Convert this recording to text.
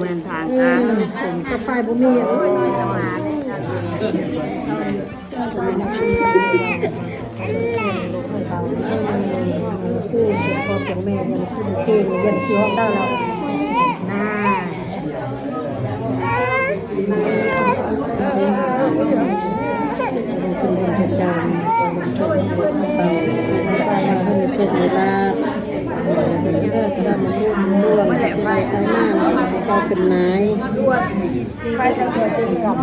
ແມ່ນທາງການ ເອີ ຜົນກັບໄຟບໍ່ມີ ໂອ້ຍ ນ້ອຍກະມາ ສູ້ ເຈົ້າພໍ່ເຈົ້າແມ່ ຢ່າສູ້ເພງ ຢ່າຊິຮ້ອງໄດ້ແລ້ວ ນາ ເຈົ້າ ເຈົ້າ ເຈົ້າ ໃຫ້ໂຊກໃຫ້ລາບ ເອີ ເຈົ້າ ເຈົ້າ ເຈົ້າເປັນນາຍ ໄປເຈົ້າ ເຈົ້າ ເຈົ້າ